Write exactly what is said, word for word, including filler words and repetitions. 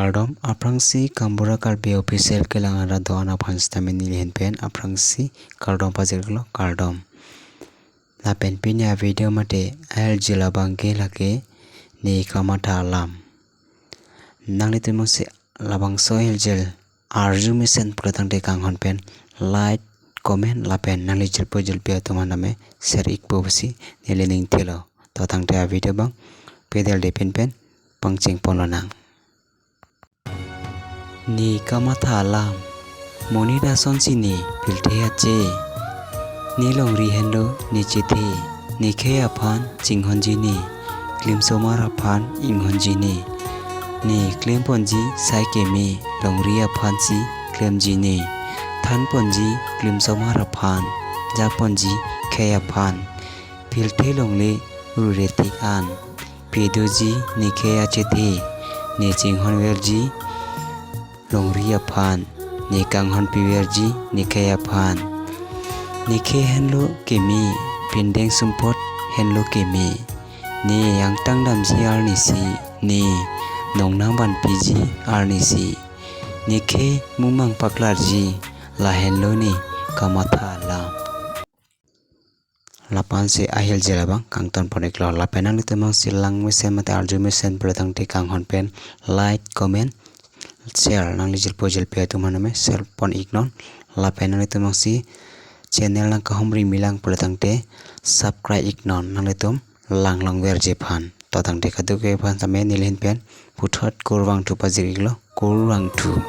Kardom, aphrangsi Gaonbura Karbi Official kelang arat do-an aphan sitame neli ahin pen aphrangsi kardom pajir-iklo, kardom. Lapen pini avideo mate ahirjume abang ke lake ne kamatha alam. Nanglitum jongsi labangso ahirjume arju mesen pulo tangte kanghon pen like, comment lapen nangli jirpo jirpi atum aphan tame share ikpo pusi neli ning thelo. To tangte avideo abang pedel de pin pen pangcheng ponlonang. Ne kamatha alam. Monit asonsi ne pilthe ache. Ne longri henlo ne chethe. Ne khei aphan chinghonji ne. Klimsomar aphan inghonji ne. Ne klemponji sai keme, longri aphansi klemji ne. Thanponji klimsomar aphan, jakponji khei aphan. Pilthe longle rure tik an. Pedoji ne khei achethe, ne chinghonverji longri aphan, ne kanghonpiverji ne khei aphan. Ne khei henlo keme, pindeng sumpot henlo keme. Ne angtang damji arnisi, ne nongnang vanpiji arnisi. Ne khei mumang paklarji, lahenlo ne kamatha alam. Lapu-ansi ahirjume abang kangton pon-iklo. Lapen nanglitum jongsi lang mesen mate arju mesen pulo tangte kanghon pen like, comment, share nangli jirpo jirpi atum aphan tame share pon-iknon. Lapen nanglitum jongsi channel nangkahumri milang pulo tangte subscribe iknon. Nanglitum lang longverji aphan. To tangte kadokave aphan tame neli ahin pen puthot kurvangthu pajir-iklo, kurvangthu.